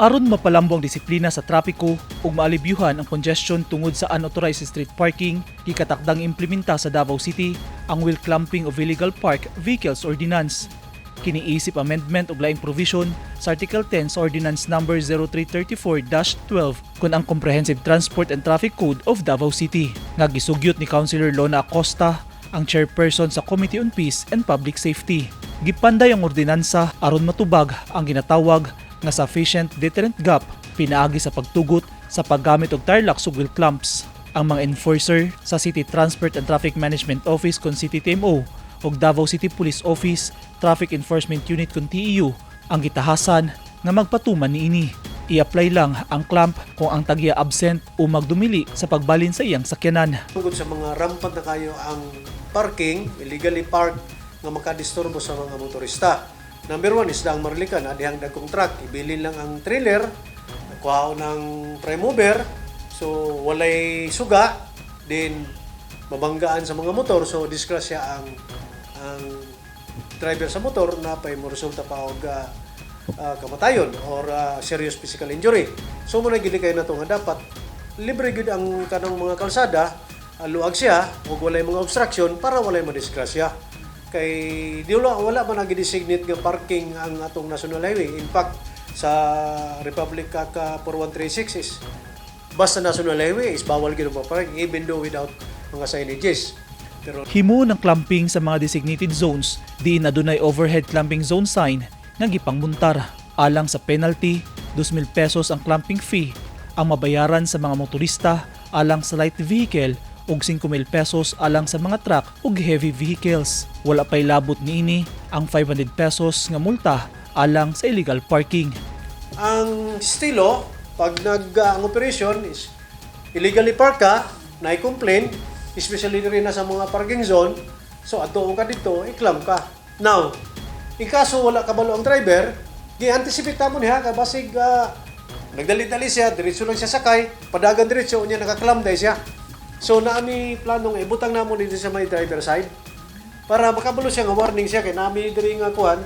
Aron mapalambo ang disiplina sa trapiko ug maalibyuhan ang congestion tungod sa unauthorized street parking, gikatakdang implementa sa Davao City ang Wheel Clamping of Illegal Park Vehicles Ordinance. Kini isip amendment og laing provision sa Article 10 sa Ordinance Number 0334-12 kon ang Comprehensive Transport and Traffic Code of Davao City. Nga gisugyot ni Councilor Lona Acosta, ang chairperson sa Committee on Peace and Public Safety. Gipanday ang ordinansa aron matubag ang ginatawag nga sufficient deterrent gap pinaagi sa pagtugot sa paggamit og tire locks ug wheel clamps. Ang mga enforcer sa City Transport and Traffic Management Office kon CTTMO ug Davao City Police Office Traffic Enforcement Unit kon TEU ang gitahasan nga magpatuman niini. I-apply lang ang clamp kung ang tagya absent o magdumili sa pagbalin sa iyang sakyanan. Tungkol sa mga rampant na kayo ang parking, illegally parked, nga makadisturbo sa mga motorista. Number one is daang Maharlika, na dihang dagkong truck. Ibilin lang ang trailer, kuha ng prime mover, so walay suga, then mabanggaan sa mga motor, so disgrasya ang driver sa motor na pay mo resulta pa og kamatayon or serious physical injury. So mo na gili kayo na to nga dapat libre gyud ang kanang mga kalsada, luag siya ug walay mga obstruction para walay madisgrasya. Kay di wala man nagi-designate nga parking ang atong national highway. In fact, sa Republic Act 4136 is basta national highway is bawal gyud ang parking even though without mga signages. Pero Himuon ang clamping sa mga designated zones diin adunay overhead clamping zone sign nga gipangmuntar. Alang sa penalty, 2,000 pesos ang clamping fee ang mabayaran sa mga motorista alang sa light vehicle ug 5,000 pesos alang sa mga truck ug heavy vehicles. Wala pa'y labot niini ang 500 pesos nga multa alang sa illegal parking. Ang estilo, pag ang operation is illegally park ka, na complain, especially rin na sa mga parking zone, so adto ka dito, i-clamp ka. Now, in kaso wala kabalo ang driver, gi-anticipate mo niya, kay basig nagdali-dali siya, diretso lang siya sakay, padagan diretso, unya naka-clamp dahil siya. So naami planong ibutang namo dito sa may driver side para makabalo siya nga warning siya kay nami diri nga kuan,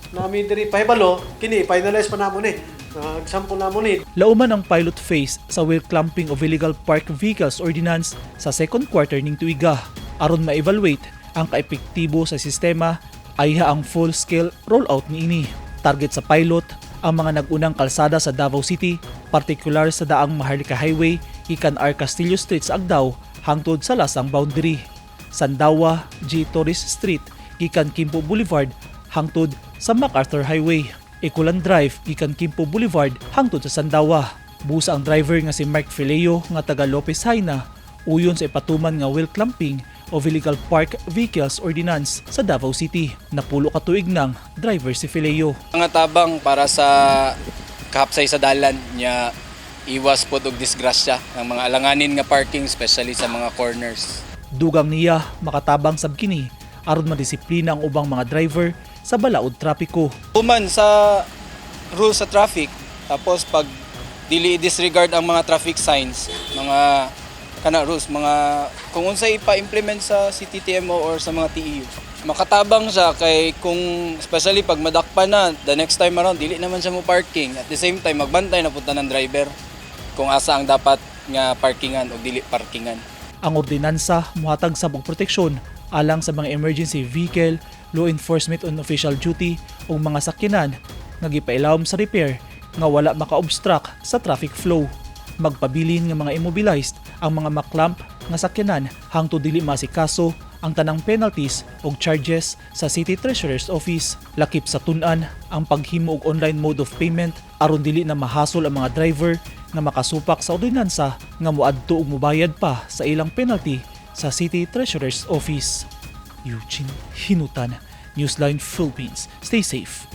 nami diri pahibalo kini, finalize pa namo ni, nagsample namo ni. Lauman ang pilot phase sa Wheel Clamping of Illegal Park Vehicles Ordinance sa second quarter ning tuiga aron ma-evaluate ang kaepektibo sa sistema ayha ang full-scale rollout niini. Target sa pilot ang mga nag-unang kalsada sa Davao City, partikular sa daang Maharlika Highway gikan R. Castillo Street sa Agdao hangtod sa Lasang Boundary. Sandawa, G. Torres Street gikan Quimpo Boulevard hangtod sa MacArthur Highway. Ecoland Drive gikan Quimpo Boulevard hangtod sa Sandawa. Busa ang driver nga si Mark Fileo nga taga Lopez Jaena uyon sa ipatuman nga wheel clamping of Illegal Park Vehicles Ordinance sa Davao City. 10 ka tuig nang driver si Fileo. Mga tabang para sa kahapsay sa dalan nya, iwas pod og disgrasya ng mga alanganin nga parking, especially sa mga corners. Dugang niya, makatabang sab kini aron madisiplina ang ubang mga driver sa balaod trapiko. Human sa rules sa traffic, tapos pag dili disregard ang mga traffic signs, mga kana rules, mga kung unsay ipa-implement sa CTTMO or sa mga TEU. Makatabang siya kay kung especially pag madakpan na, the next time around dili naman siya mo parking. At the same time, magbantay na punta ng driver kung asa ang dapat nga parkingan o dili parkingan. Ang ordinansa muhatag sab og proteksyon alang sa mga emergency vehicle, law enforcement on official duty ug mga sakyanan nga gipailawom sa repair nga wala maka-obstruct sa traffic flow. Magpabilin nga mga immobilized ang mga maklamp nga sakyanan hangtod dili masikaso ang tanang penalties ug charges sa City Treasurer's Office. Lakip sa tun-an ang paghimo og online mode of payment aron dili na mahasol ang mga driver nga makasupak sa ordinansa nga moadto ug mobayad pa sa ilang penalty sa City Treasurer's Office. Eugene Hinutan, Newsline Philippines. Stay safe.